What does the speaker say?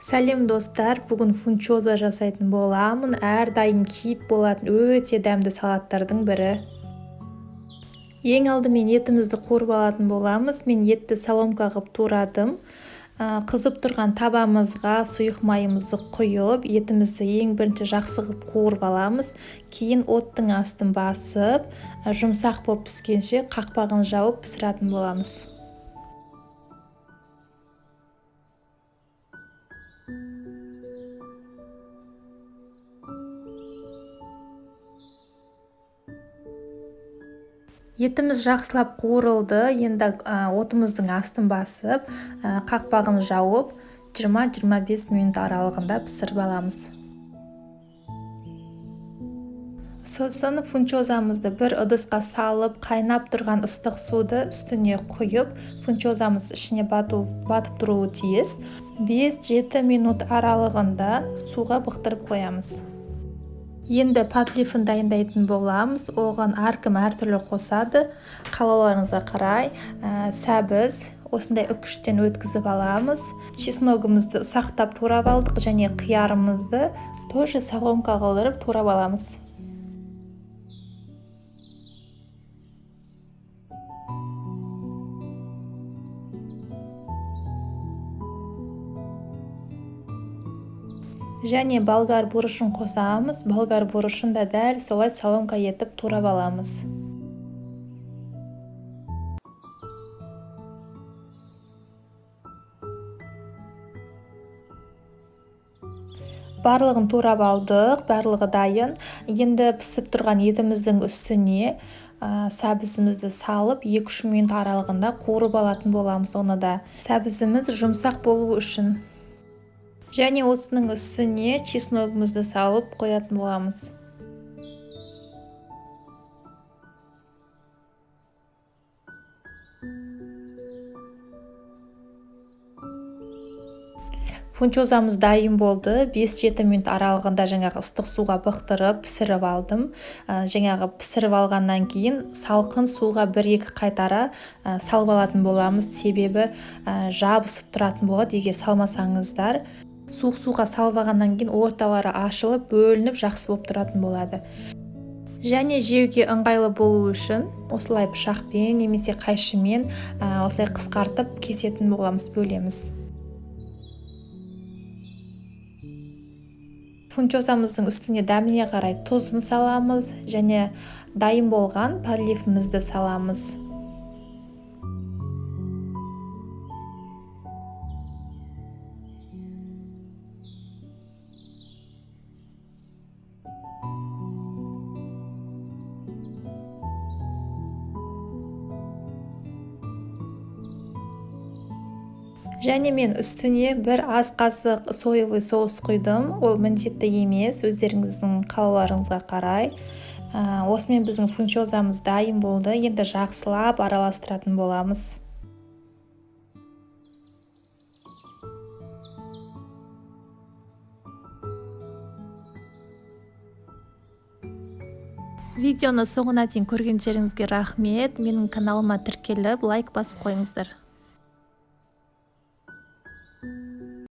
Сәлем, достар! Бүгін фунчоза жасайтын боламын. Әрдайым хит болатын өте дәмді салаттардың бірі. Ең алдымен етімізді қуырып алатын боламыз. Мен етті соломка қылып турадым. Қызып тұрған табамызға сұйық майымызды құйып, етімізді ең бірінші жақсы қылып қуырып аламыз. Кейін оттың астын басып, жұмсақ болып піскенше қақпағын жауып пісіретін боламыз. Етіміз жақсылап қуырылды. Енді отымыздың астын басып, қақпағын жауып, 20-25 минут аралығында пісіріп аламыз. Сосын фунчозамызды бір ыдысқа салып, қайнап тұрған ыстық суды үстіне құйып, фунчозамыз ішіне батып тұруы тиіс. 5-7 минут аралығында суға бұқтырып қоямыз. Енді подливін дайындайтын боламыз. Оған әркім әртүрлі қосады, қалауларыңызға қарай. Сәбіз осындай үкіштен өткізіп аламыз. Чесногымызды ұсақтап турап алдық және қиярымызды тоже соломка қылдырып турап аламыз. Және болгар бұрышын қосамыз. Болгар бұрышын да дәл солай соломка етіп турап аламыз. Барлығын турап алдық, барлығы дайын. Енді пісіп тұрған етіміздің үстіне сәбізімізді салып, 2-3 минут аралығында қуырып алатын боламыз. Оны да сәбізіміз жұмсақ болу үшін. Және осының үстіне чесногымызды салып қоятын боламыз. Фунчозамыз дайын болды. 5-7 минут аралығында жаңағы ыстық суға бықтырып пісіріп алдым. Жаңағы пісіріп алғаннан кейін салқын суға 1-2 қайтара салып алатын боламыз, себебі жабысып тұратын болады егер салмасаңыздар. Суық суға салып алғаннан кейін орталары ашылып, бөлініп, жақсы болып тұратын болады. Және жеуге ыңғайлы болу үшін осылай пышақпен немесе қайшымен осылай қысқартып кесетін боламыз, бөлеміз. Фунчозамыздың үстіне дәміне қарай тұзын саламыз және дайын болған подливімізді саламыз. Және мен үстіне бір ас қасық соевый соус құйдым. Ол міндетті емес, өздеріңіздің қалауларыңызға қарай. Осымен біздің фунчозамыз дайын болды. Енді жақсылап араластыратын боламыз. Видеоны соңына дейін көргендеріңізге рахмет. Менің каналыма тіркеліп, лайк басып қойыңыздар.